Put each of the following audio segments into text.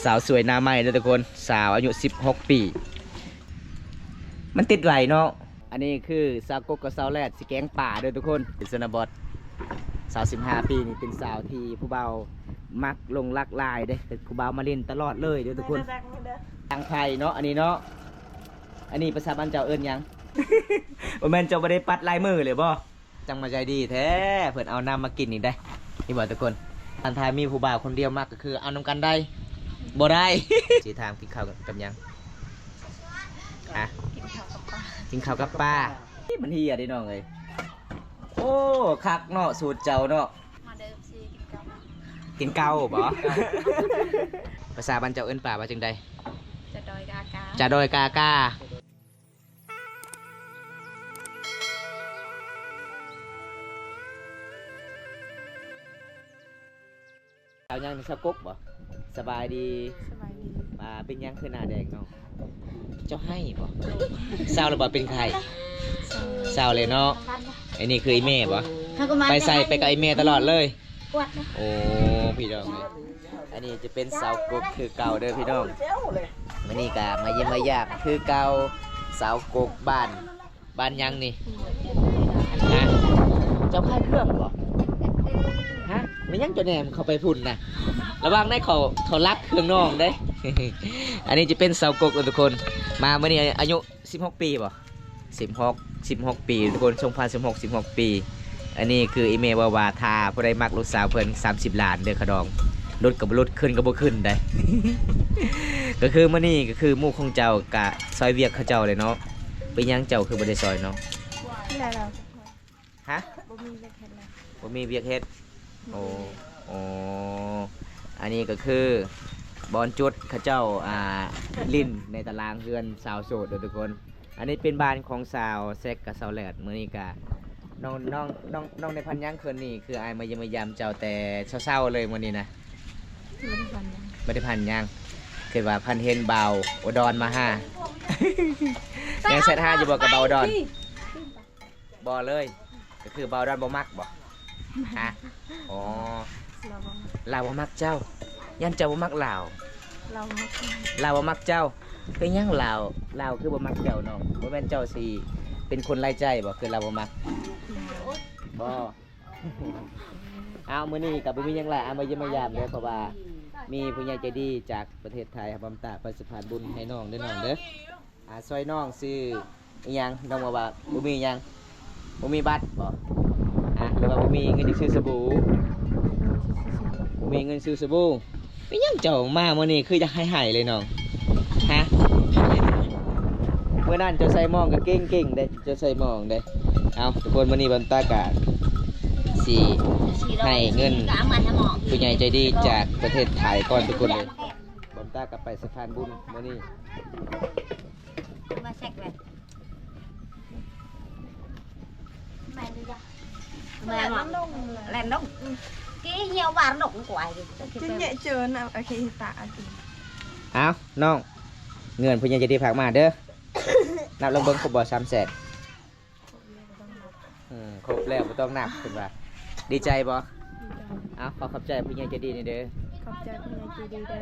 ສາວສວຍໜ້າໃໝ່ເດີທຸກຄົນ ສາວອາຍຸສິບຫົກປີ ມັນຕິດໄວເນາະ. ອັນນີ້ຄືສາວກົກກັບສາວແລດຊິແກງປາເດີທຸກຄົນ ເປັນຊົນນະບົດ ສາວສິບຫ້າປີນີ້ເປັນສາວທີ່ຜູ້ບ່າວມັກຫຼົງໄຫຼຫຼາຍເດ້ ເປັນຜູ້ບ່າວມາຫຼິ້ນຕະຫຼອດເລີຍເດີທຸກຄົນ. ທາງໄທເນາະ ອັນນີ້ເນາະ ອັນນີ້ພາສາບ້ານເຈົ້າເອີ້ນຫຍັງ? ບໍ່ແມ່ນເຈົ້າບໍ່ໄດ້ປັດລາຍມືເລີຍບໍ່? ຈັ່ງມາໃຈດີແທ້ ເພິ່ນເອົານ້ຳມາກິນນີ້ໄດ໋ ນີ້ບໍ່ທຸກຄົນ. ຄັນຖ້າມີຜູ້ບ່າວຄົນດຽວມັກກໍຄືເອົານຳກັນໄດ້ ບໍ່ໄດ້. ຊິຖາມກິນເຂົ້າກັບຫຍັງ? ຮະ? ກິນເຂົ້າກັບປາ ກິນເຂົ້າກັບປາ. ມັນເຮຍເດ້ນ້ອງເອີຍ. ໂອ້ ຄັກເນາະ ສູດເຈົ້າເນາະ. ມາເດີ ເອັຟຊີ ກິນເຂົ້າ ກິນເຂົ້າບໍ? ພາສາບ້ານເຈົ້າເອີ້ນປາວ່າຈັ່ງໃດ? ຈະດອຍກາກາ ຈະດອຍກາກາ. ສາວຫຍັງນີ້ ສາວກົກບໍ? ສະບາຍດີ ສະບາຍດີ. ອ່າ ເປັນຫຍັງຄືໜ້າແດງນ້ອງ? ເຈົ້າໄຫ້ບໍ? ເຊົາແລ້ວບໍ? ເປັນໄຂ້ ເຊົາແລ້ວເນາະ. ອັນນີ້ຄືອີ່ແມ່ບໍ? ໄປໃສໄປກັບອີ່ແມ່ຕະຫຼອດເລີຍ? ໂອ້ ພີ່ນ້ອງເອີຍ ອັນນີ້ຈະເປັນສາວກົກຄືເກົ່າເດີພີ່ນ້ອງ. ມື້ນີ້ກະມາຢ້ຽມມາຢາມຄືເກົ່າ ສາວກົກບ້ານ ບ້ານຫຍັງນີ້? ຮະ? ເຈົ້າຂາຍເຄື່ອງບໍ? ຮະ? ແມ່ນຫຍັງເຈົ້າແນມເຂົ້າໄປພຸ້ນນະ? ລະວັງໄດ້ເຂົາ ເຂົາລັກເຄື່ອງນ້ອງເດ້. ອັນນີ້ຈະເປັນສາວກົກເດີທຸກຄົນ ມາມື້ນີ້ອາຍຸ ສິບຫົກປີບໍ? ສິບຫົກ ສິບຫົກປີທຸກຄົນ ສອງພັນສິບຫົກ ສິບຫົກປີ. ອັນນີ້ຄືອີ່ແມ່ເວົ້າວ່າ ຖ້າຜູ້ໃດມັກລູກສາວເພິ່ນ ສາມສິບລ້ານເດີຄ່າດອງ ຫຼຸດກໍບໍ່ຫຼຸດ ຂຶ້ນກໍບໍ່ຂຶ້ນໄດ໋. ກໍຄືມື້ນີ້ກໍຄືໝູ່ຂອງເຈົ້າກະຊ່ອຍວຽກເຂົາເຈົ້າເລີຍເນາະ. ເປັນຫຍັງເຈົ້າຄືບໍ່ໄດ້ຊ່ອຍນ້ອງ? ແລ້ວ ຮະ? ບໍ່ມີວຽກເຮັດແລ້ວ ບໍ່ມີວຽກເຮັດ. ໂອ້ ໂອ້ ອັນນີ້ກໍຄືບ່ອນຈຸດເຂົາເຈົ້າ ອ່າ ຫຼິ້ນໃນຕາລາງເຮືອນສາວໂສດເດີທຸກຄົນ. ອັນນີ້ເປັນບ້ານຂອງສາວແຊັກກັບສາວແລດ. ມື້ນີ້ກະນ້ອງ ນ້ອງ ນ້ອງ ນ້ອງໄດ້ພັນຍັງຄືນນີ້ ຄືອ້າຍມາຢ້ຽມມາຢາມເຈົ້າແຕ່ເຊົ້າໆເລີຍມື້ນີ້ນະ? ບໍ່ໄດ້ພັນຍັງ ບໍ່ໄດ້ພັນຍັງ. ຄິດວ່າພັນເຫັນບ່າວອຸດອນມາຫາ ຍັງແຊັດຫາຢູ່ບໍ່ກັບບ່າວອຸດອນ? ບໍ່ເລີຍ. ກໍຄືບ່າວດອນບໍ່ມັກບໍ່? ຮະ? ອໍ ລາວບໍ່ມັກ ລາວບໍ່ມັກເຈົ້າ. ຢ້ານເຈົ້າບໍ່ມັກລາວ. ລາວບໍ່ມັກ ລາວບໍ່ມັກເຈົ້າ. ເປັນຫຍັງລາວ ລາວຄືບໍ່ມັກເຈົ້ານ້ອງ? ບໍ່ແມ່ນເຈົ້າຊິເປັນຄົນຫຼາຍໃຈບໍ່ ຄືລາວບໍ່ມັກ? ບໍ່. ເອົາ ມື້ນີ້ກໍບໍ່ມີຫຍັງຫຼາຍ ເອົາ ມາຢ້ຽມມາຢາມເດີ ເພາະວ່າມີຜູ້ໃຫຍ່ໃຈດີຈາກປະເທດໄທ ເຮົາບຳຕາໄປສະພານບຸນໃຫ້ນ້ອງເດີ ນ້ອງເດີ. ອ່າ ຊ່ອຍນ້ອງຊື້ອີ່ຫຍັງ? ນ້ອງບອກວ່າບໍ່ມີຫຍັງ ບໍ່ມີບັດບໍ? ຮະ? ຫຼືວ່າບໍ່ມີເງິນຈະຊື້ສະບູ? ບໍ່ມີເງິນຊື້ສະບູ. ເປັນຫຍັງເຈົ້າມາມື້ນີ້ຄືຢາກໄຫ້ໆເລີຍນ້ອງ? ຮະ? ມື້ນັ້ນເຈົ້າໃສ່ໝ້ອງກໍເກັ່ງໆເດ້ ເຈົ້າໃສ່ໝ້ອງເດ້. ເອົາ ທຸກຄົນ ມື້ນີ້ບອນຕາກະຊິໃຫ້ເງິນຜູ້ໃຫຍ່ໃຈດີຈາກປະເທດໄທກ່ອນ ທຸກຄົນເລີຍ. ບອນຕາກໍໄປສະພານບຸນມື້ນີ້. ມາເຊັກເລີຍ ແມ່ນຢູ່ຈ້ະ ແມ່ນບໍ່? ແລ່ນລົງ ອືມ ກີ້ຫ່ຽວວານລົງກວ່າຢູ່ ຈະແຍະເຈີນເອົາ ໂອເຄ ຕາ ໂອເຄ. ເອົາ ນ້ອງ ເງິນຜູ້ໃຫຍ່ໃຈດີຝາກມາເດີ. ນັບລອງເບິ່ງຄົບບໍ່ ສາມແສນ? ອືມ ຄົບແລ້ວບໍ່ຕ້ອງນັບ ເພິ່ນວ່າ. ດີໃຈບໍ່? ດີໃຈ. ເອົາ ຂໍຂອບໃຈຜູ້ໃຫຍ່ໃຈດີນີ້ເດີ. ຂອບໃຈຜູ້ໃຫຍ່ໃຈດີເດີ.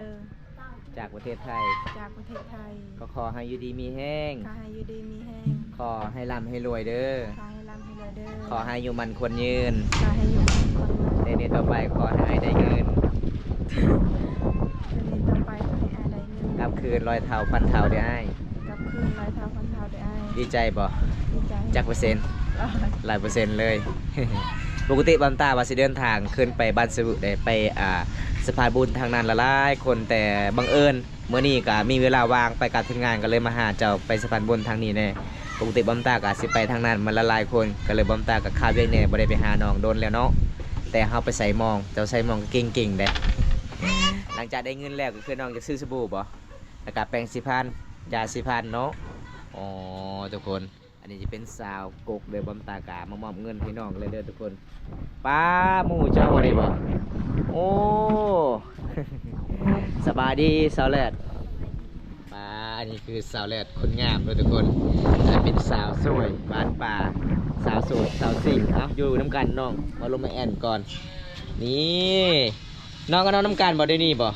ຈາກປະເທດໄທ ຈາກປະເທດໄທ. ກໍຂໍໃຫ້ຢູ່ດີມີແຮງ ຂໍໃຫ້ຢູ່ດີມີແຮງ. ຂໍໃຫ້ລ່ຳໃຫ້ລວຍເດີ ຂໍໃຫ້ລ່ຳໃຫ້ລວຍເດີ. ຂໍໃຫ້ອາຍຸໝັ້ນຂວັນຍືນ ຂໍໃຫ້ອາຍຸໝັ້ນຂວັນຍືນ. ແຕ່ນີ້ຕໍ່ໄປຂໍໃຫ້ອ້າຍໄດ້ເງິນ ແຕ່ນີ້ຕໍ່ໄປຂໍໃຫ້ອ້າຍໄດ້ເງິນ ກັບຄືນຮ້ອຍເທົ່າພັນເທົ່າເດີອ້າຍ. ກັບຄືນຮ້ອຍເທົ່າພັນເທົ່າເດີອ້າຍ. ດີໃຈບໍ່? ດີໃຈ. ຈັກເປີເຊັນ? ຮ້ອຍ ຮ້ອຍເປີເຊັນເລີຍ. ປົກກະຕິບອນຕາວ່າຊິເດີນທາງຂຶ້ນໄປບ້ານສະຫວຶ ໄດ້ໄປ ອ່າ ສະພານບຸນທາງນັ້ນຫຼາຍໆຄົນ ແຕ່ບັງເອີນມື້ນີ້ກະມີເວລາວ່າງໄປກັບທີມງານ ກໍເລີຍມາຫາເຈົ້າໄປສະພານບຸນທາງນີ້ແດ່. ປົກກະຕິບອນຕາກະຊິໄປທາງນັ້ນ ມັນຫຼາຍໆຄົນ ກໍເລີຍບອນຕາກະຄາວຽກແດ່ ບໍ່ໄດ້ໄປຫານ້ອງດົນແລ້ວເນາະ. ແຕ່ເຮົາໄປໃສ່ໝອງ ເຈົ້າໃສ່ໝອງກໍເກັ່ງໆເດ້. ຫຼັງຈາກໄດ້ເງິນແລ້ວ ກໍຄືນ້ອງຢາກຊື້ສະບູບໍ? ແລ້ວກະແປງສີຟັນ ຢາສີຟັນເນາະ. ອໍ ທຸກຄົນ ອັນນີ້ຈະເປັນສາວກົກເດີ ບອນຕາກະມາມອບເງິນໃຫ້ນ້ອງເລີຍເດີທຸກຄົນ. ປ້າ ໝູ່ເຈົ້າບໍ່ນີ້ບໍ່? ໂອ້ ສະບາຍດີສາວແລດ. ປ້າ ອັນນີ້ຄືສາວແລດຄົນງາມເດີທຸກຄົນ. ອັນເປັນສາວສວຍບ້ານປ່າ ສາວໂສດ ສາວຊິງ. ເອົາ ຢູ່ນຳກັນນ້ອງ ມາລົມມາແອ່ນກ່ອນ. ນີ້ ນ້ອງກໍນອນນຳກັນບໍ່ ດຽວນີ້ບໍ່?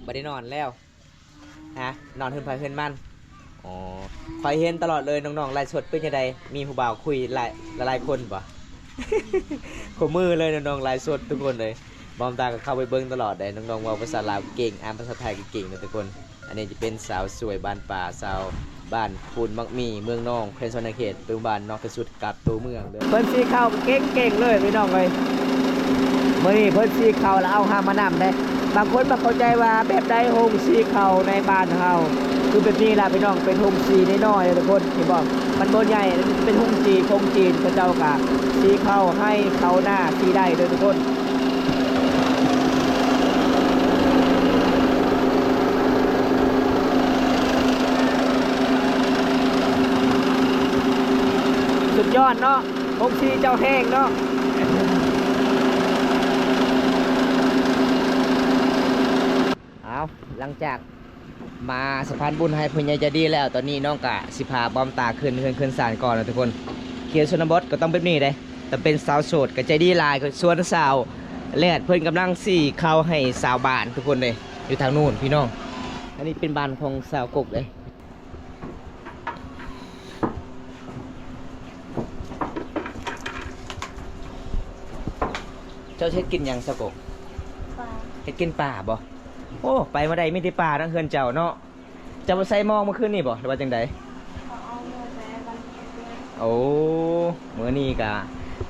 ບໍ່ໄດ້ນອນແລ້ວ ຮະ ນອນເຮືອນໃຜເຮືອນມັນ. ອໍ ຂ້ອຍເຫັນຕະຫຼອດເລີຍ ນ້ອງໆໄລຟ໌ສົດເປັນຈັ່ງໃດ? ມີຜູ້ບ່າວຄຸຍຫຼາຍ ຫຼາຍໆຄົນບໍ່? ຄູ່ມື້ເລີຍ ນ້ອງໆໄລຟ໌ສົດທຸກຄົນເລີຍ. ບອມຕາກໍເຂົ້າໄປເບິ່ງຕະຫຼອດເດ້ ນ້ອງໆເວົ້າພາສາລາວເກັ່ງ ອ່ານພາສາໄທກໍເກັ່ງເນາະທຸກຄົນ. ອັນນີ້ຈະເປັນສາວສວຍບ້ານປ່າ ຊາວບ້ານພູນໝາກໝີ່ ເມືອງນອງ ແຂວງສະຫວັນນະເຂດ ປັດຈຸບັນນອກທີ່ສຸດກັບຕົວເມືອງເດີ. ເພິ່ນສີເຂົ້າກໍເກັ່ງໆເລີຍພີ່ນ້ອງເອີຍ. ມື້ນີ້ເພິ່ນສີເຂົ້າແລ້ວເອົາຮຳມານຳເດ້. ບາງຄົນບໍ່ເຂົ້າໃຈວ່າແບບໃດ ໂຮງສີເຂົ້າໃນບ້ານເຮົາ ຄືແບບນີ້ລະພີ່ນ້ອງ ເປັນໂຮງສີນ້ອຍໆເດີທຸກຄົນ ເຫັນບໍ່? ມັນບໍ່ໃຫຍ່ ເປັນໂຮງສີຂອງຈີນ ເຂົາເຈົ້າກະສີເຂົ້າໄຮ່ເຂົ້ານາສີໄດ້ເດີທຸກຄົນ. ສຸດຍອດເນາະ ຫົກສີ່ເຈົ້າແຮງເນາະ. ເອົາ ຫຼັງຈາກມາສະພານບຸນໃຫ້ຜູ້ໃຫຍ່ໃຈດີແລ້ວ ຕອນນີ້ນ້ອງກະຊິພາບອມຕາຂຶ້ນເຮືອນຂຶ້ນຊານກ່ອນນະທຸກຄົນ. ເຂດຊົນນະບົດກໍຕ້ອງແບບນີ້ເດ້ ຕ້ອງເປັນສາວໂສດກໍໃຈດີຫຼາຍ. ສ່ວນສາວແລດເພິ່ນກຳລັງສີເຂົ້າໃຫ້ຊາວບ້ານທຸກຄົນເດ້ ຢູ່ທາງໂນ້ນພີ່ນ້ອງ. ອັນນີ້ເປັນບ້ານຂອງສາວກົກເດ້. ເຈົ້າເຮັດກິນຫຍັງສາວກົກ? ປາ. ເຮັດກິນປາບໍ່? ໂອ້ ໄປມາໄດ້ມີແຕ່ປານະເຮືອນເຈົ້າເນາະ. ເຈົ້າບໍ່ໃສ່ມອງມື້ຄືນນີ້ບໍ່ ຫຼືວ່າຈັ່ງໃດ? ເຂົາເອົາມາແຕ່ບ້ານເພື່ອນ. ໂອ້ ມື້ນີ້ກະ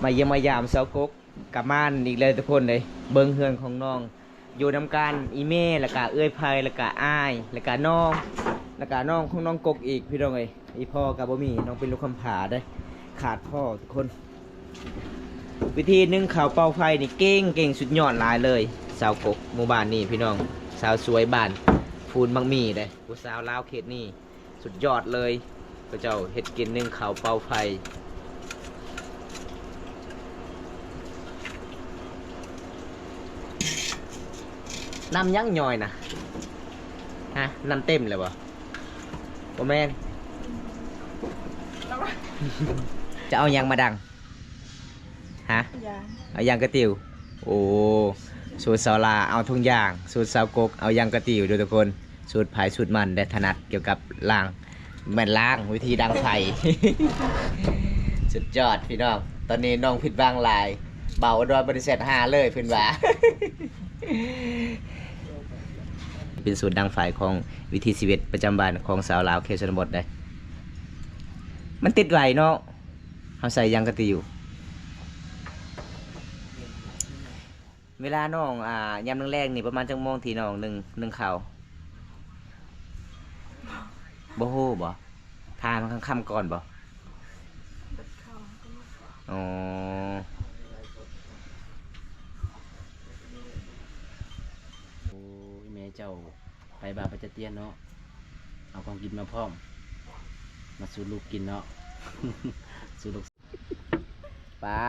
ມາຢ້ຽມມາຢາມສາວກົກ ກັບມາອີກແລ້ວທຸກຄົນເດ້. ເບິ່ງເຮືອນຂອງນ້ອງ ຢູ່ນຳກັນ ອີ່ແມ່ ແລ້ວກະເອື້ອຍໄພ ແລ້ວກະອ້າຍ ແລ້ວກະນ້ອງ ແລ້ວກະນ້ອງຂອງນ້ອງກົກອີກພີ່ນ້ອງເອີຍ. ອີ່ພໍ່ກໍບໍ່ມີ ນ້ອງເປັນລູກກຳພ້າເດ້ ຂາດພໍ່ທຸກຄົນ. ວິທີໜຶ້ງເຂົ້າເປົ່າໄຟນີ້ເກັ່ງ ເກັ່ງສຸດຍອດຫຼາຍເລີຍ ຊາວກົກໝູ່ບ້ານນີ້ພີ່ນ້ອງ. ຊາວສວຍບ້ານພູນໝາກໝີ່ເດ້ ຜູ້ສາວລາວເຂດນີ້ ສຸດຍອດເລີຍ. ເຂົາເຈົ້າເຮັດກິນໜຶ້ງເຂົ້າເປົ່າໄຟ. ນ້ຳຫຍັງຍ່ອຍນະ? ຮະ ນ້ຳເຕັມແລ້ວບໍ່? ບໍ່ແມ່ນ. ຈະເອົາຫຍັງມາດັງ? ຮະ? ຢາງ. ເອົາຢາງກະຕິວ. ໂອ້ ສູດສາວລາເອົາທຸງຢາງ ສູດສາວກົກເອົາຢາງກະຕິວເດີທຸກຄົນ. ສູດໃຜສູດມັນໄດ້ຖະໜັດກ່ຽວກັບລ້າງ ແມ່ນລ້າງ ວິທີດັງໄຟ. ສຸດຍອດພີ່ນ້ອງ. ຕອນນີ້ນ້ອງຜິດຫວັງຫຼາຍ ບ່າວອຸດອນບໍ່ໄດ້ແຊັດຫາເລີຍເພິ່ນວ່າ. ເປັນສູດດັງໄຟຂອງວິຖີຊີວິດປະຈຳວັນຂອງຊາວລາວເຂດຊົນນະບົດເດ້. ມັນຕິດໄວເນາະ ເຮົາໃສ່ຢາງກະຕິວ. ເວລານ້ອງ ອ່າ ຍາມແລງໆນີ້ປະມານຈັກໂມງທີ່ນ້ອງໜຶ້ງ ໜຶ້ງເຂົ້າ? ບໍ່ຮູ້ບໍ່? ຖ້າມັນຄ່ຳໆກ່ອນບໍ່? ອໍ ໂອ້ຍ ແມ່ເຈົ້າໄປບາປະຈະຕຽນເນາະ ເອົາຂອງກິນມາພ້ອມ ມາສູ່ລູກກິນເນາະ ສູ່ລູກ. ປາ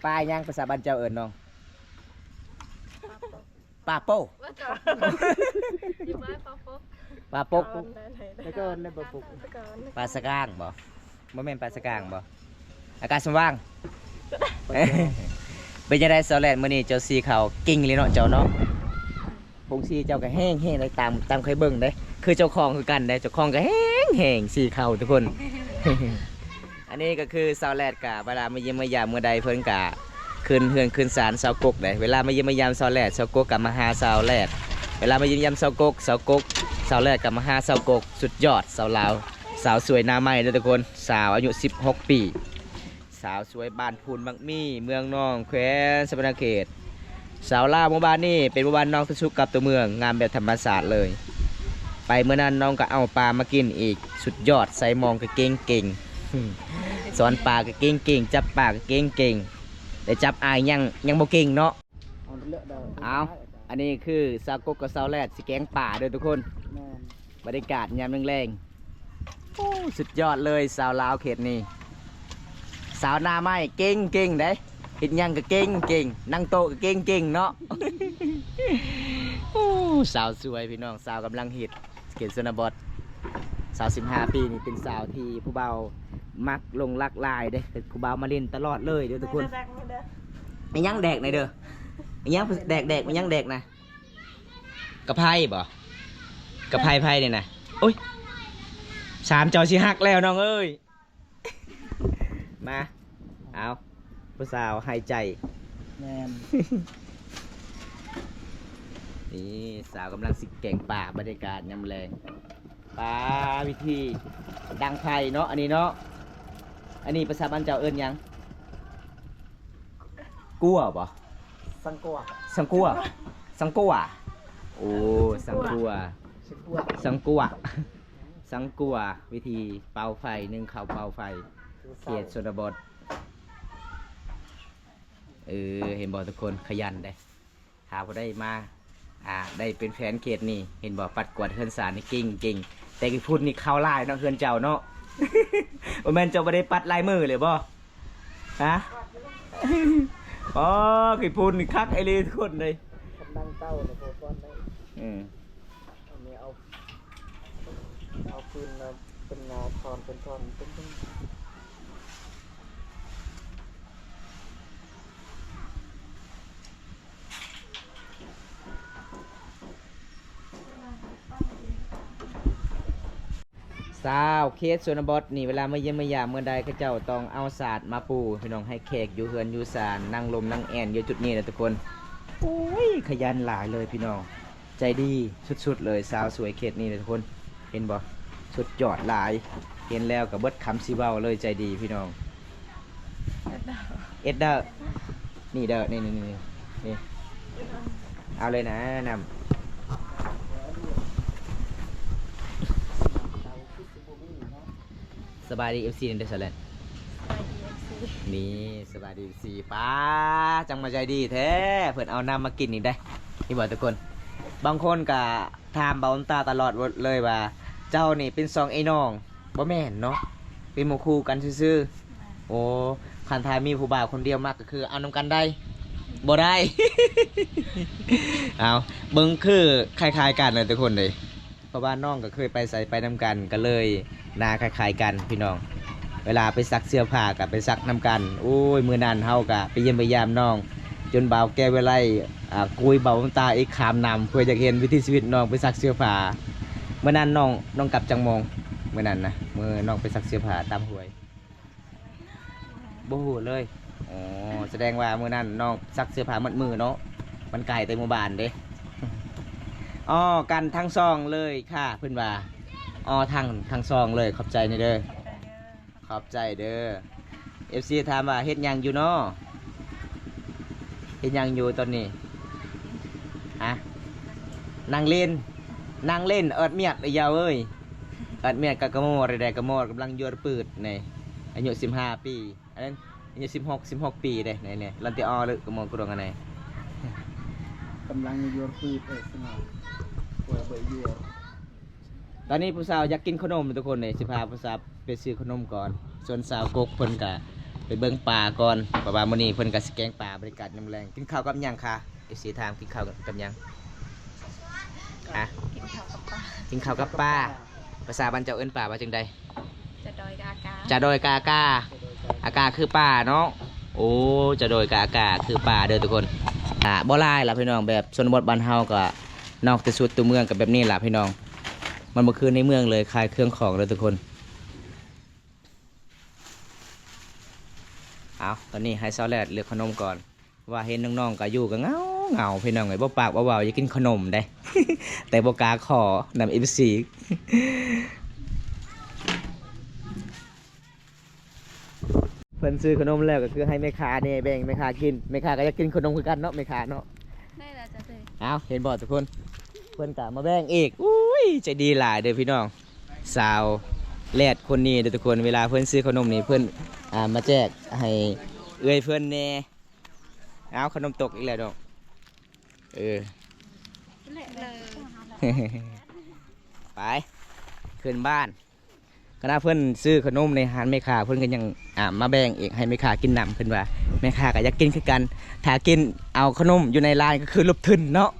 ປາຫຍັງ ພາສາບ້ານເຈົ້າເອີ້ນນ້ອງ? ປາໂປ້. ປາປົກ. ປາສະກາງບໍ່? ບໍ່ແມ່ນປາສະກາງບໍ່? ອາກາດສະຫວ່າງ. ເປັນຈັ່ງໃດສາວແລດ ມື້ນີ້ເຈົ້າສີເຂົ້າເກັ່ງອີ່ຫຼີເນາະ ເຈົ້າເນາະ? ຜົງສີເຈົ້າກໍແຮງໆ ໄດ້ຕາມ ຕາມເຄີຍເບິ່ງເດ້ ຄືເຈົ້າຂອງຄືກັນເດ້ ເຈົ້າຂອງກໍແຮງໆ ສີເຂົ້າທຸກຄົນ. ອັນນີ້ກໍຄືສາວແລດກະ ເວລາມາຢ້ຽມມາຢາມມື້ໃດ ເພິ່ນກະຂຶ້ນເຮືອນຂຶ້ນຊານສາວກົກເດ້. ເວລາມາຢ້ຽມມາຢາມສາວແລດ ສາວກົກກະມາຫາສາວແລດ. ເວລາມາຢ້ຽມຢາມສາວກົກ ສາວກົກ ສາວແລດກະມາຫາສາວກົກ. ສຸດຍອດ ສາວລາວ ສາວສວຍໜ້າໃໝ່ເດີທຸກຄົນ ສາວອາຍຸສິບຫົກປີ. ສາວສວຍບ້ານພູນໝາກໝີ່ ເມືອງນອງ ແຂວງສະຫວັນນະເຂດ. ສາວລາວໝູ່ບ້ານນີ້ເປັນໝູ່ບ້ານນອກທີ່ສຸດກັບຕົວເມືອງ ງາມແບບທຳມະຊາດເລີຍ. ໄປມື້ນັ້ນນ້ອງກໍເອົາປາມາກິນອີກ ສຸດຍອດ. ໃສ່ມອງກໍເກັ່ງໆ ສອນປາກໍເກັ່ງໆ ຈັບປາກໍເກັ່ງໆ ແຕ່ຈັບອາຍຍັງ ຍັງບໍ່ເກັ່ງເນາະ. ເອົາ ອັນນີ້ຄືສາວກົກກັບສາວແລດຊິແກງປາເດີທຸກຄົນ. ບັນຍາກາດຍາມແລງໆ ໂອ້ ສຸດຍອດເລີຍ ສາວລາວເຂດນີ້ ສາວໜ້າໃໝ່ເກັ່ງໆເດ້ ເຮັດຫຍັງກໍເກັ່ງໆ ນັ່ງໂຕະກໍເກັ່ງໆເນາະ. ໂອ້ ສາວສວຍພີ່ນ້ອງ ສາວກຳລັງຮິດ ເຂດຊົນນະບົດ. ສາວສິບຫ້າປີນີ້ເປັນສາວທີ່ຜູ້ບ່າວມັກຫຼົງໄຫຼຫຼາຍເດ້ ເປັນຜູ້ບ່າວມາຫຼິ້ນຕະຫຼອດເລີຍເດີທຸກຄົນ. ອີຫຍັງແດກໃນເດີ ອີຫຍັງແດກໆ ອີຫຍັງແດກນະ? ກະໄພບໍ່? ກະໄພໃຜນີ້ນະ? ໂອ້ຍ ສາມເຈົ້າຊິຫັກແລ້ວນ້ອງເອີຍ. ມາ ເອົາ ຜູ້ສາວໃຫ້ໃຈ. ແມ່ນ. ນີ້ສາວກຳລັງຊິແກງປາ ບັນຍາກາດຍາມແລງ. ປາ ວິທີດັງໄຟເນາະ ອັນນີ້ເນາະ. ອັນນີ້ພາສາບ້ານເຈົ້າເອີ້ນຫຍັງ? ກົວບໍ່? ສັງກົວ ສັງກົວ ສັງກົວ. ໂອ້ ສັງກົວ ສັງກົວ ສັງກົວ ສັງກົວ. ວິທີເປົ່າໄຟ ໜຶ້ງເຂົ້າເປົ່າໄຟ ເຂດຊົນນະບົດ. ເອີ ເຫັນບໍ່ທຸກຄົນ ຂະຫຍັນເດ້. ຖ້າຜູ້ໃດມາ ອ່າ ໄດ້ເປັນແຟນເຂດນີ້ ເຫັນບໍ່ ປັດກວາດເຮືອນຊານນີ້ເກັ່ງໆ. ແຕ່ກີ້ພຸ້ນນີ້ເຂົ້າຫຼາຍເນາະ ເຮືອນເຈົ້າເນາະ. ບໍ່ແມ່ນເຈົ້າບໍ່ໄດ້ປັດຫຼາຍມື້ເລີຍບໍ່? ຮະ? ອໍ ຂີ້ຝຸ່ນນີ້ຄັກອີ່ຫຼີທຸກຄົນເດ້. ກຳລັງເຕົາແລ້ວບໍ່ກ່ອນໄດ້. ອືມ ອັນນີ້ເອົາ ເອົາຟືນມາເປັນງາ ທ່ອນເປັນທ່ອນ ເປັນ ເປັນ ຊາວເຂດຊົນນະບົດນີ້ ເວລາມາຢ້ຽມມາຢາມເມືອໃດ ເຂົາເຈົ້າຕ້ອງເອົາສາດມາປູ ພີ່ນ້ອງ ໃຫ້ແຂກຢູ່ເຮືອນຢູ່ຊານ ນັ່ງລົມນັ່ງແອ່ນຢູ່ຈຸດນີ້ແຫຼະທຸກຄົນ. ໂອ້ຍ ຂະຫຍັນຫຼາຍເລີຍພີ່ນ້ອງ ໃຈດີສຸດໆເລີຍ ສາວສວຍເຂດນີ້ເລີຍທຸກຄົນ. ເຫັນບໍ່ ສຸດຍອດຫຼາຍ ເຫັນແລ້ວກໍເບິດຄຳຊິເວົ້າເລີຍ ໃຈດີພີ່ນ້ອງ. ເອັດເດີ ນີ້ເດີ ນີ້ ນີ້ ນີ້ ນີ້ ເອົາເລີຍນະ ນ້ຳ. ສະບາຍດີ ເອັຟຊີ ແດ່ ສາວແລນ. ສະບາຍດີ ເອັຟຊີ ນີ້ ສະບາຍດີ ເອັຟຊີ. ປ້າ ຈັ່ງມາໃຈດີແທ້ ເພິ່ນເອົານ້ຳມາກິນອີກໄດ໋. ເຫັນບໍ່ທຸກຄົນ ບາງຄົນກະຖາມບ່າວບຸນຕາຕະຫຼອດເລີຍວ່າ ເຈົ້ານີ້ເປັນສອງໄອ້ນ້ອງ? ບໍ່ແມ່ນເນາະ ເປັນໝູ່ຄູ່ກັນຊື່ໆ. ໂອ້ ຄັນຖ້າມີຜູ້ບ່າວຄົນດຽວມັກກໍຄືເອົານຳກັນໄດ້ ບໍ່ໄດ້. ເອົາ ເບິ່ງຄືຄ້າຍໆກັນເລີຍທຸກຄົນເດ້ ເພາະວ່ານ້ອງກໍເຄີຍໄປໃສໄປນຳກັນ ກໍເລີຍໜ້າຄ້າຍໆກັນພີ່ນ້ອງ. ເວລາໄປຊັກເສື້ອຜ້າກໍໄປຊັກນຳກັນ. ໂອ້ຍ ມື້ນັ້ນເຮົາກໍໄປຢ້ຽມໄປຢາມນ້ອງ ຈົນບ່າວແກ້ວເວໄລ ອ່າ ກຸຍບ່າວບຸນຕາອີກຂ້າມນ້ຳ ເພື່ອຢາກເຫັນວິຖີຊີວິດນ້ອງໄປຊັກເສື້ອຜ້າ. ມື້ນັ້ນນ້ອງ ນ້ອງກັບຈັກໂມງ? ມື້ນັ້ນນະ ມື້ນ້ອງໄປຊັກເສື້ອຜ້າຕາມຫ້ວຍ ບໍ່ຮູ້ເລີຍ. ອໍ ສະແດງວ່າມື້ນັ້ນນ້ອງຊັກເສື້ອຜ້າໝົດມື້ເນາະ ມັນໄກແຕ່ໝູ່ບ້ານເດ້. ອໍ ກັນທັງສອງເລີຍຄ່ະ ເພິ່ນວ່າ. ອໍ ທັງ ທັງສອງເລີຍ ຂອບໃຈນີ້ເດີ. ຂອບໃຈເດີ. ເອັຟຊີຖາມວ່າເຮັດຫຍັງຢູ່ນໍ? ເຮັດຫຍັງຢູ່ຕອນນີ້? ຮະ? ນັ່ງຫຼິ້ນ ນັ່ງຫຼິ້ນ ເອີດມຽດ ເອີຍາວເອີຍ ເອີດມຽດກັບກະໂມ ແດ່ ກະໂມກຳລັງຢວນປືດນີ້ ອາຍຸສິບຫ້າປີ ອັນນັ້ນອາຍຸສິບຫົກ ສິບຫົກປີເດ້. ນີ້ໆ ລັນຕິອອ ຫຼືກະໂມກະດວງອັນນີ້ ກຳລັງຢວນປືດເອີຍ ສະໜອງ ປ່ວຍເບີຍວ. ຕອນນີ້ຜູ້ສາວຢາກກິນຂະໜົມທຸກຄົນເດ້ ຊິພາຜູ້ສາວໄປຊື້ຂະໜົມກ່ອນ ສ່ວນສາວກົກເພິ່ນກະໄປເບິ່ງປາກ່ອນ ເພາະວ່າມື້ນີ້ເພິ່ນກະຊິແກງປາ ບັນຍາກາດຍາມແລງ. ກິນເຂົ້າກັບຫຍັງຄະ? ເອັຟຊີຖາມ ກິນເຂົ້າກັບຫຍັງ? ຮະ? ກິນເຂົ້າກັບປາ ກິນເຂົ້າກັບປາ. ພາສາບ້ານເຈົ້າເອີ້ນປາວ່າຈັ່ງໃດ? ຈະດອຍກະອາກາ ຈະດອຍກະອາກາ ອາກາຄືປາເນາະ. ໂອ້ ຈະດອຍກະອາກາຄືປາເດີທຸກຄົນ. ກະບໍ່ຫຼາຍລະພີ່ນ້ອງ ແບບຊົນນະບົດບ້ານເຮົາກະ ນອກແຕ່ສຸດຕົວເມືອງກໍແບບນີ້ລະພີ່ນ້ອງ ມັນບໍ່ຄືໃນເມືອງເລີຍ ຂາຍເຄື່ອງຂອງເລີຍທຸກຄົນ. ເອົາ ຕອນນີ້ໃຫ້ສາວແລດເລືອກຂະໜົມກ່ອນ ວ່າເຫັນນ້ອງໆກໍຢູ່ກໍເຫງົາໆ ພີ່ນ້ອງເອີຍ ບໍ່ປາກບໍ່ເວົ້າ ຢາກກິນຂະໜົມເດ້ ແຕ່ບໍ່ກ້າຂໍນຳເອັຟຊີ. ເພິ່ນຊື້ຂະໜົມແລ້ວກໍຄືໃຫ້ແມ່ຄ້າແດ່ ແບ່ງແມ່ຄ້າກິນ ແມ່ຄ້າກໍຢາກກິນຂະໜົມຄືກັນເນາະ ແມ່ຄ້າເນາະ. ໄດ້ລະຈ້ະເອີຍ. ອ້າວ ເຫັນບໍ່ທຸກຄົນ ເພິ່ນກໍມາແບ່ງອີກ. ອຸ້ຍ ໃຈດີຫຼາຍເດີພີ່ນ້ອງ ສາວແລດຄົນນີ້ເດີທຸກຄົນ ເວລາເພິ່ນຊື້ຂະໜົມນີ້ ເພິ່ນ ອ່າ ມາແຈກໃຫ້ເອື້ອຍເພິ່ນແດ່. ອ້າວ ຂະໜົມຕົກອີກແລ້ວເນາະ. ເອີ ໄປ ຂຶ້ນບ້ານ. ຂະນະເພິ່ນຊື້ຂະໜົມໃນຮ້ານແມ່ຄ້າ ເພິ່ນກໍຍັງ ອ່າ ມາແບ່ງອີກໃຫ້ແມ່ຄ້າກິນນຳ ເພິ່ນວ່າແມ່ຄ້າກໍຢາກກິນຄືກັນ ຖ້າກິນເອົາຂະໜົມຢູ່ໃນຮ້ານກໍຄືລົບທຶນເນາະ.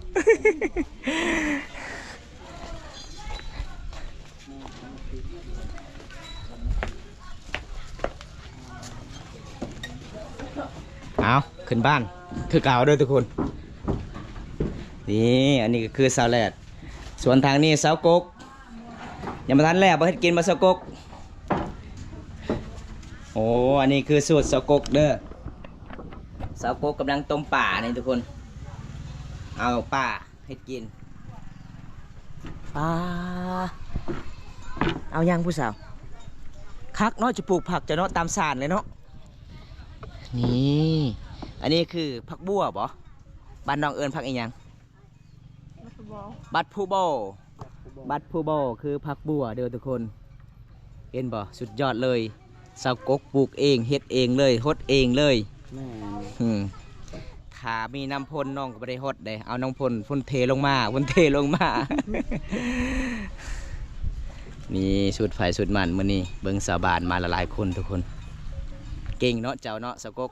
ເອົາ ຂຶ້ນບ້ານຄືເກົ່າເດີທຸກຄົນ. ນີ້ ອັນນີ້ກໍຄືສາວແລດ ສ່ວນທາງນີ້ສາວກົກ ຍັງບໍ່ທັນແລ້ວ ບໍ່ເຮັດກິນບໍ່ສາວກົກ? ໂອ້ ອັນນີ້ຄືສູດສາວກົກເດີ ສາວກົກກຳລັງຕົ້ມປານີ້ທຸກຄົນ ເອົາປາເຮັດກິນ ປາ ເອົາຫຍັງຜູ້ສາວ? ຄັກເນາະ ຈະປູກຜັກເຈົ້າເນາະ ຕາມສານເລີຍເນາະ ນີ້ ອັນນີ້ຄືຜັກບົ່ວບໍ? ບ້ານນ້ອງເອີ້ນຜັກອີ່ຫຍັງ? ບັດພູບໍ ບັດພູບໍ ຄືຜັກບົ່ວເດີທຸກຄົນ ເຫັນບໍ່? ສຸດຍອດເລີຍ ສາວກົກປູກເອງ ເຮັດເອງເລີຍ ຫົດເອງເລີຍ ແມ່ນ ອືມ ຖ້າມີນ້ຳຝົນນ້ອງກໍບໍ່ໄດ້ຫົດເດ້ ເອົານ້ຳຝົນ ຝົນເທລົງມາ ຝົນເທລົງມາ ນີ້ ສູດໃຜສູດມັນມື້ນີ້ ເບິ່ງຊາວບ້ານມາຫຼາຍໆຄົນທຸກຄົນ ເກັ່ງເນາະເຈົ້າເນາະ ສາວກົກ.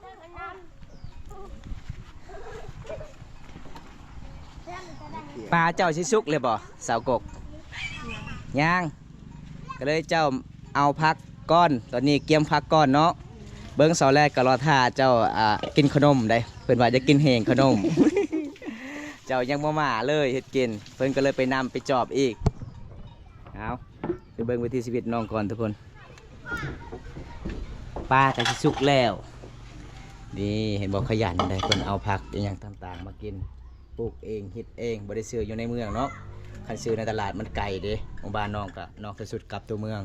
ປາເຈົ້າຊິສຸກແລ້ວບໍ່ ສາວກົກ? ຍັງ ກໍເລີຍເຈົ້າເອົາຜັກກ່ອນ ຕອນນີ້ກຽມຜັກກ່ອນເນາະ ເບິ່ງສາວແລດກໍລໍຖ້າເຈົ້າ ອ່າ ກິນຂະໜົມໄດ໋ ເພິ່ນວ່າຢາກກິນແຮງຂະໜົມ ເຈົ້າຍັງບໍ່ມາເລີຍເຮັດກິນ ເພິ່ນກໍເລີຍໄປນຳໄປຈອບອີກ ເອົາ ໄປເບິ່ງວິຖີຊີວິດນ້ອງກ່ອນທຸກຄົນ ປາກໍຊິສຸກແລ້ວ ນີ້ ເຫັນບໍ່ ຂະຫຍັນໄດ໋ ເພິ່ນເອົາຜັກອີ່ຫຍັງຕ່າງໆມາກິນ ປູກເອງ ເຮັດເອງ ບໍ່ໄດ້ຊື້ຢູ່ໃນເມືອງເນາະ ຄັນຊື້ໃນຕະຫຼາດມັນໄກເດ້ ຂອງບ້ານນ້ອງກໍ ນ້ອງກໍສຸດກັບຕົວເມືອງ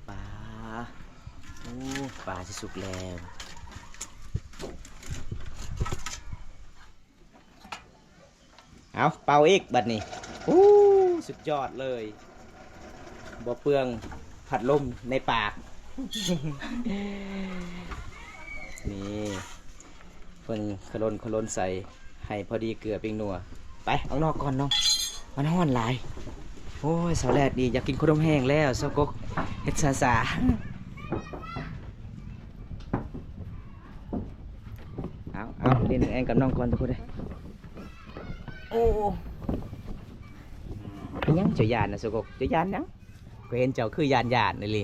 ປາ ໂອ້ ປາຊິສຸກແລ້ວ. ເອົາ ເປົ່າອີກບັດນີ້ ໂອ້ ສຸດຍອດເລີຍ ບໍ່ເປືອງພັດລົມໃນປາກ ນີ້ ເພິ່ນຂະຫຼົ່ນຂະຫຼົ່ນໃສ່ ໃຫ້ພໍດີເກືອ ແປ້ງນົວ ໄປອອກນອກກ່ອນນ້ອງ ມັນຮ້ອນຫຼາຍ ໂອ້ຍ ສາວແລດນີ້ຢາກກິນຂະໜົມແຮງແລ້ວ ສາວກົກເຮັດຊາໆ ເອົາ ເອົາ ຫຼິ້ນແອງກັບນ້ອງກ່ອນທຸກຄົນເດີ. ໂອ້ ເປັນຫຍັງເຈົ້າຢ້ານນະ ສາວກົກ ເຈົ້າຢ້ານຫຍັງ? ຂ້ອຍເຫັນເຈົ້າຄືຢ້ານໆອີ່ຫຼີ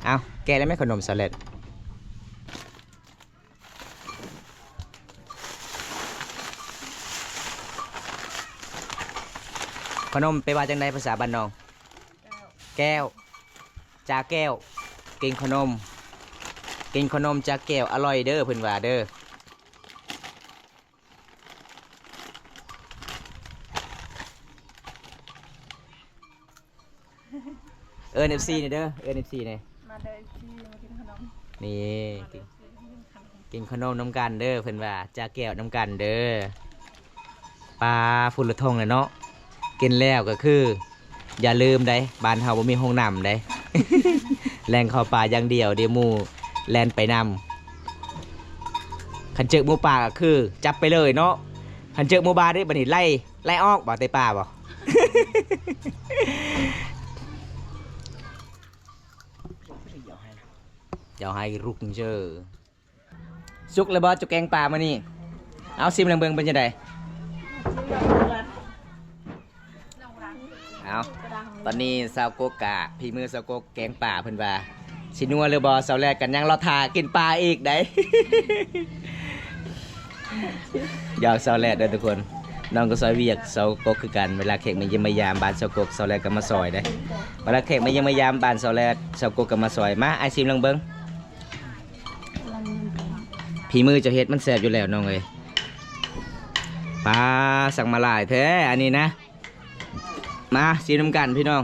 ເອົາ ແກະໄດ້ໄໝ ຂະໜົມສາວແລດ ຂະໜົມແປວ່າຈັ່ງໃດ ພາສາບ້ານນ້ອງ? ແກ້ວ ຈາແກ້ວ ກິນຂະໜົມ ກິນຂະໜົມຈາແກ້ວອະລ່ອຍເດີ ເພິ່ນວ່າເດີ. ເອີ້ນເອັຟຊີແດ່ເດີ ເອີ້ນເອັຟຊີແດ່ ມາເດີ ເອັຟຊີ ມາກິນຂະໜົມ ນີ້ ມາເດີ ກິນ ເອັຟຊີ ມາກິນຂະໜົມ ກິນຂະໜົມນຳກັນເດີ ເພິ່ນວ່າຈາແກ້ວນຳກັນເດີ ປາພຸ້ນລະທົ່ງແຫຼະເນາະ ກິນແລ້ວກໍຄື ຢ່າລືມໃດ໋ ບ້ານເຮົາບໍ່ມີຫ້ອງນ້ຳໃດ໋ ແລ່ນເຂົ້າປ່າຢ່າງດຽວ ດຽວໝູ່ແລ່ນໄປນຳ ຄັນເຈີໝູ່ປ່າກໍຄືຈັບໄປເລີຍເນາະ ຄັນເຈີໝູ່ບ້ານເດ ບັດນີ້ໄລ່ ໄລ່ອອກບໍ່ ແຕ່ປ່າບໍ່ ເຈົ້າໃຫ້ລຸກເຈີ ສຸກແລ້ວບໍ່ ເຈົ້າແກງປາມື້ນີ້? ເອົາ ຊີມລອງເບິ່ງເປັນຈັ່ງໃດ? ເອົາ ຕອນນີ້ສາວກົກກະ ຝີມືສາວກົກແກງປາ ເພິ່ນວ່າຊິນົວຫຼືບໍ່ ສາວແລດກໍຍັງລໍຖ້າກິນປາອີກໃດ໋ ຢອກສາວແລດເດີທຸກຄົນ ນ້ອງກໍຊ່ອຍວຽກສາວກົກຄືກັນ ເວລາແຂກມາຢ້ຽມມາຢາມບ້ານສາວກົກ ສາວແລດກໍມາຊ່ອຍເດ້ ເວລາແຂກມາຢ້ຽມມາຢາມບ້ານສາວແລດ ສາວກົກກໍມາຊ່ອຍ ມາ ອ້າຍຊີມລອງເບິ່ງ. ຝີມືເຈົ້າເຮັດມັນແຊບຢູ່ແລ້ວນ້ອງເອີຍ ປາ ສັ່ງມາຫຼາຍແທ້ອັນນີ້ນະ ມາຊີມນຳກັນພີ່ນ້ອງ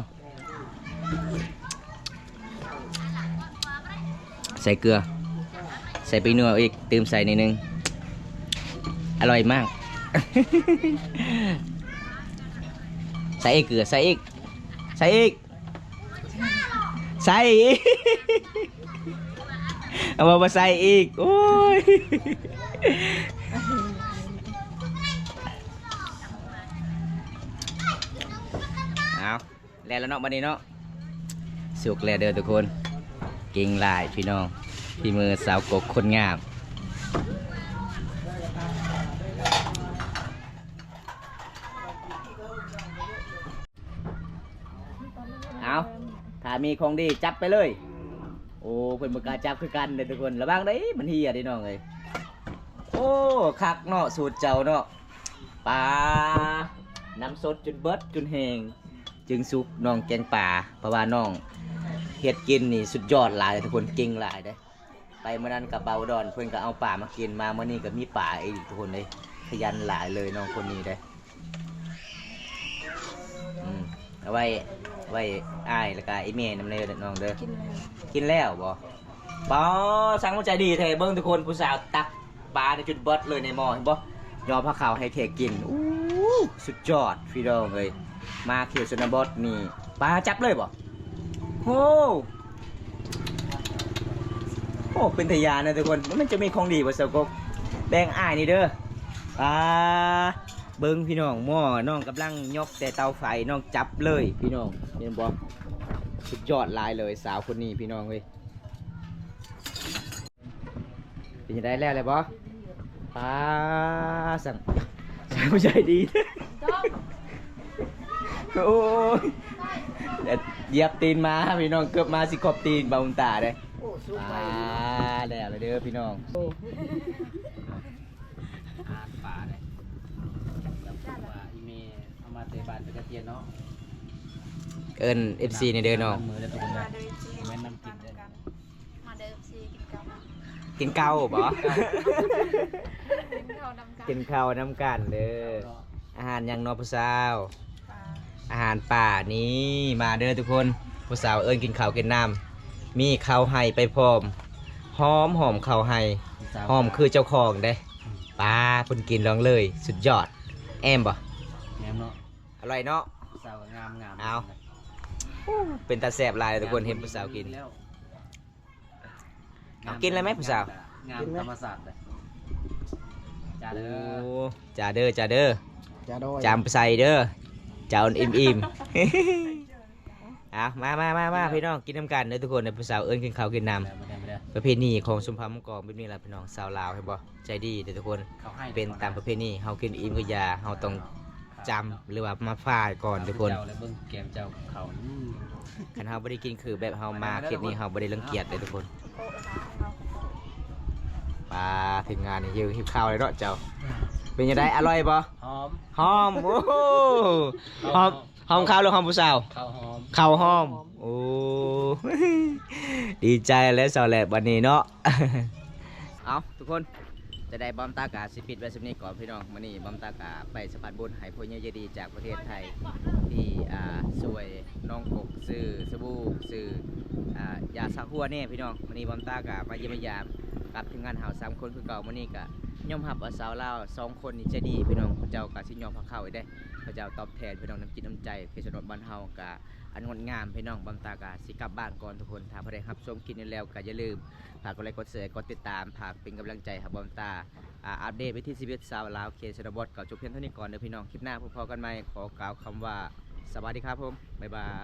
ໃສ່ເກືອ ໃສ່ແປ້ງນົວອີກ ຕື່ມໃສ່ໜ້ອຍໜຶ່ງ ອະລ່ອຍມາກ ໃສ່ອີກເກືອ ໃສ່ອີກ ໃສ່ອີກ. ໃສ່ອີກ ເອົາມາໃສ່ອີກ ໂອ້ຍ ເອົາ ແລ້ວລະເນາະ ບັດນີ້ເນາະ ສຸກແລ້ວເດີທຸກຄົນ ເກັ່ງຫຼາຍພີ່ນ້ອງ ຝີມືສາວກົກຄົນງາມ. ເອົາ ຖ້າມີຂອງດີຈັບໄປເລີຍ ໂອ້ ເພິ່ນບໍ່ກ້າຈັບຄືກັນເດີທຸກຄົນ ລະວັງເດີ ມັນເຫ່ຍເດີນ້ອງເອີຍ ໂອ້ ໂອ້ ຄັກເນາະ ສູດເຈົ້າເນາະ. ປາ ນ້ຳສົດຈົນເບິດຈົນແຫ້ງ ຈຶ່ງສຸກນ້ອງແກງປາ ເພາະວ່ານ້ອງເຮັດກິນນີ້ສຸດຍອດຫຼາຍ ທຸກຄົນ ເກັ່ງຫຼາຍເດ້. ໄປມື້ນັ້ນກະເບົາດອນ ເພິ່ນກະເອົາປາມາກິນ ມາມື້ນີ້ກະມີປາອີກ ທຸກຄົນເອີຍ. ຂະຫຍັນຫຼາຍເລີຍນ້ອງຄົນນີ້ເດ້. ອືມ ເອົາໄວ້ ໄວ້ອ້າຍ ແລ້ວກະອີ່ແມ່ນຳເດີນ້ອງເດີ. ກິນແລ້ວ ກິນແລ້ວບໍ່? ປາ ຊ່າງໃຈດີແທ້. ເບິ່ງທຸກຄົນ ຜູ້ສາວຕັກປາໃນຈຸດເບິດເລີຍໃນໝໍ້ ເຫັນບໍ່? ຍໍຜ້າຂາວໃຫ້ແຂກກິນ. ອູ້ ສຸດຍອດພີ່ນ້ອງເອີຍ. ມາເຂດຊົນນະບົດນີ້ ປາຈັບເລີຍບໍ່? ໂອ້ ໂອ້ ເປັນຕາຢ້ານນະທຸກຄົນ. ມັນຈະມີຂອງດີບໍ່ສາວກົກ? ແບ່ງອ້າຍນີ້ເດີ. ປາ ເບິ່ງພີ່ນ້ອງ ໝໍ້ນ້ອງກຳລັງຍົກແຕ່ເຕົາໄຟ ນ້ອງຈັບເລີຍພີ່ນ້ອງ ເຫັນບໍ່? ສຸດຍອດຫຼາຍເລີຍສາວຄົນນີ້ພີ່ນ້ອງເອີຍ. ເປັນຈັ່ງໃດ ແລ້ວແລ້ວບໍ່? ປາ ຊ່າງ ຊ່າງໃຈດີ. ໂອ້ຍ ຢຽບຕີນມາພີ່ນ້ອງ ເກືອບມາຊິຂອບຕີນບ່າວບຸນຕາເດ້. ໂອ້ ສຸກ ປາ ໄປ ແລ້ວແລ້ວເດີພີ່ນ້ອງ. ອາຫານປ່າເດ້ ແບບວ່າອີ່ແມ່ເອົາມາແຕ່ບ້ານເປັນກະຕຽນເນາະ. ເອີ້ນເອັຟຊີແດ່ເດີນ້ອງ. ມື້ເດີທຸກຄົນເດີ ແມ່ນນຳກິນເດີ. ມາເດີ ເອັຟຊີ ກິນເຂົ້າ ກິນເຂົ້າບໍ່? ກິນເຂົ້ານຳກັນ ກິນເຂົ້ານຳກັນເດີ. ອາຫານຫຍັງເນາະຜູ້ສາວ? ອາຫານປ່ານີ້ ມາເດີທຸກຄົນ. ຜູ້ສາວເອີ້ນກິນເຂົ້າກິນນ້ຳ ມີເຂົ້າໄຮ່ໄປພ້ອມ ຫອມຫອມເຂົ້າໄຮ່ ຫອມຄືເຈົ້າຂອງເດ້. ປາ ເພິ່ນກິນລອງເລີຍ ສຸດຍອດ. ແອມບໍ່? ແອມເນາະ. ອະລ່ອຍເນາະ. ຜູ້ສາວກໍງາມໆ. ເອົາ ເປັນຕາແຊບຫຼາຍທຸກຄົນ ເຫັນຜູ້ສາວກິນ. ເອົາ ກິນເລີຍໄໝຜູ້ສາວ? ງາມທຳມະຊາດເດ້. ຈ້າເດີ ໂອ້ ຈ້າເດີ ຈ້າເດີ ຈ້າໂດຍ ຈາມໃສ່ເດີ ຈ້າອີ່ມໆ. ເອົາ ມາ ມາ ມາ ມາ ພີ່ນ້ອງ ກິນນຳກັນເດີທຸກຄົນ. ຜູ້ສາວເອີ້ນກິນເຂົ້າກິນນ້ຳ ປະເພນີຂອງຊົນເຜົ່າມັງກອງແບບນີ້ລະພີ່ນ້ອງ. ຊາວລາວເຫັນບໍ່? ໃຈດີເດີທຸກຄົນ. ເປັນຕາມປະເພນີ ເຮົາກິນອີ່ມກໍຢ່າ ເຮົາຕ້ອງຈຳ ຫຼືວ່າມາຟາຍກ່ອນທຸກຄົນ. ເຈົ້າ ແລະ ເບິ່ງແກມເຈົ້າເຂົ້າ ອືມ ຄັນເຮົາບໍ່ໄດ້ກິນຄືແບບເຮົາມາເຂດນີ້ ເຮົາບໍ່ໄດ້ລັງກຽດເດ້ທຸກຄົນ. ປາ ທີມງານນີ້ຫິວ ຫິວເຂົ້າເລີຍເນາະເຈົ້າ. ເປັນຈັ່ງໃດ ອະລ່ອຍບໍ່? ຫອມ ຫອມ. ໂອ້ໂຫ ຫອມ ຫອມເຂົ້າ ຫຼື ຫອມຜູ້ສາວ? ເຂົ້າຫອມ ເຂົ້າຫອມ. ໂອ້ ດີໃຈແລ້ວສາວແຫຼດບັດນີ້ເນາະ. ເອົາ ທຸກຄົນ ຈະໄດ້ ບ່າວຕາກະຊິປິດໄວ້ສ່ຳນີ້ກ່ອນພີ່ນ້ອງ. ມື້ນີ້ບ່າວຕາກະໄປສະພານບຸນໃຫ້ຜູ້ໃຫຍ່ໃຈດີຈາກປະເທດໄທ ທີ່ ອ່າ ຊ່ວຍນ້ອງກົກຊື້ສະບູ ຊື້ ອ່າ ຢາຊາຫົວແດ່ພີ່ນ້ອງ. ມື້ນີ້ບ່າວຕາກະມາຢ້ຽມມາຢາມກັບທີມງານເຮົາສາມຄົນຄືເກົ່າ. ມື້ນີ້ກະຍອມຮັບວ່າສາວລາວສອງຄົນນີ້ໃຈດີພີ່ນ້ອງ. ເຂົາເຈົ້າກະຊິຍອມພາເຂົ້າອີກເດ້. ເຂົາເຈົ້າຕອບແທນພີ່ນ້ອງ ນ້ຳຈິດນ້ຳໃຈ ເຂດຊົນນະບົດບ້ານເຮົາກະ ອັນງົດງາມພີ່ນ້ອງ. ບ່າວຕາກະຊິກັບບ້ານກ່ອນທຸກຄົນ. ຖ້າຜູ້ໃດຮັບຊົມຄລິບນີ້ແລ້ວກະຢ່າລືມຝາກກົດໄລກົດແຊ ກົດຕິດຕາມ ຝາກເປັນກຳລັງໃຈໃຫ້ບ່າວຕາ ອາ ອັບເດດວິຖີຊີວິດຊາວລາວເຂດຊົນນະບົດ. ກໍຈົບພຽງເທົ່ານີ້ກ່ອນເດີພີ່ນ້ອງ. ຄລິບໜ້າພົບພໍ້ກັນໃໝ່. ຂໍກ່າວຄຳວ່າ ສະຫວັດດີຄັບຜົມ ບາຍບາຍ.